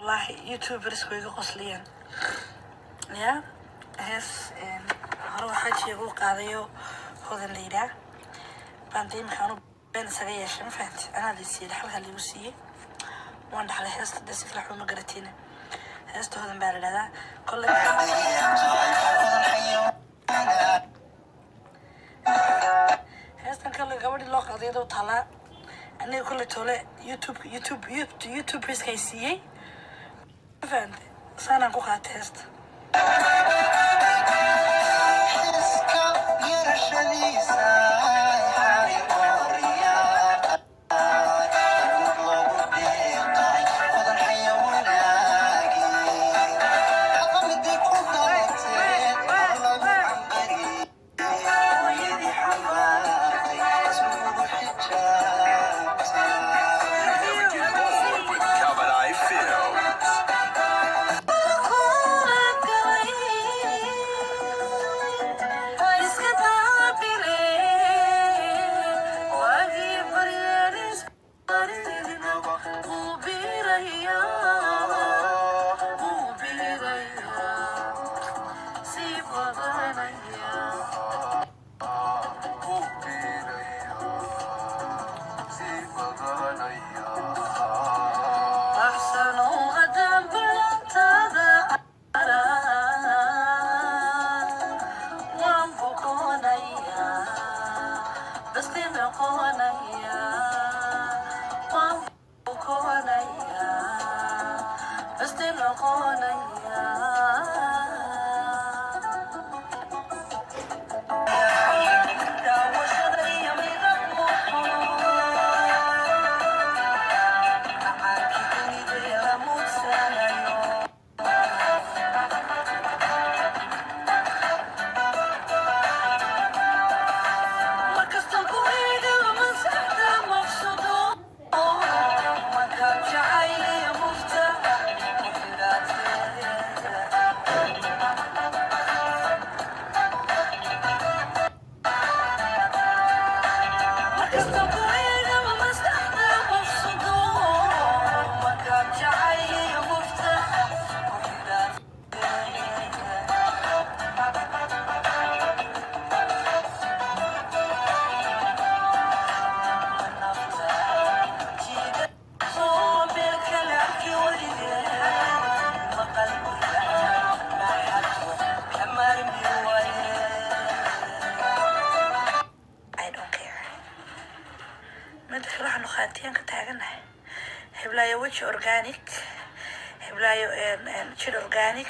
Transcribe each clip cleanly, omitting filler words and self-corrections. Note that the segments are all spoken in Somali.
Wallaahi, YouTubers way iga qosliyeen. Ya hees hore waxaa jiigu qaadayo Hodan la yidhaah baan dee imika anu been isaga yeeshay, ma fahanti? Anaa la siiyey, dhaxalkaa laigu siiyey, waan dhaxlay heesta. Dee si kale waxba ma garatiina. Heesta Hodan baa la dhahdaa. Kolley heestan kale gabadhii loo qaaday iyadoo taalaa. Aniga kolley toole YouTube riskay siiyey, ma fahante? Saanaan ku qaatay heesta. Never get bored with Kabadai Films. I don't care. Mida kale, waxaanu khaatiyan ka taaganahay heblaayo weji organic, heblaayo jir organic,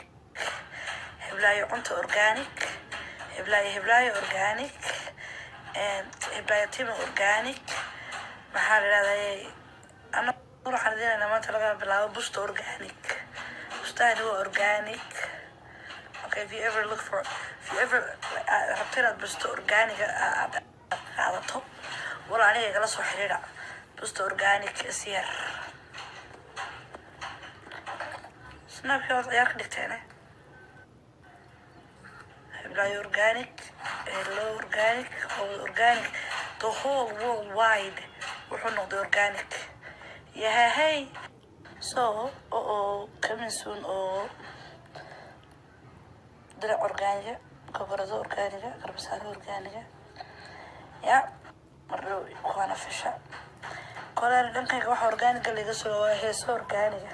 heblaayo cunto organic, heblaayo, heblaayo organic, heblaayo timo organic. Maxaa la idhahdaa? Anagu waxaan idinaynaa maanta laga bilaabo busta organic. Bustahani waa organic, okay? If you ever rabto inaad busto organiga aad qaadato, wala aniga igala soo xiriira. Busta organic is yar. Snapkii waad ciyaar ka dhigteene. Heblaayo organic, hello organic, all organic, the whole world wide wuxuu noqday organic yahahey. So oo coming soon oo dirac organiga, goborado organiga, garbasaaro organiga ya mardhow kuwaana fisha. Kolaan dhankayga waxa organiga laga soo waa heeso organiga,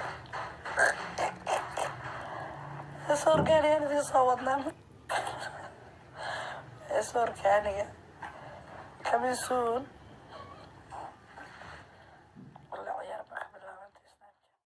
heeso organiga idin soo wadnaa, heeso organiga coming soon.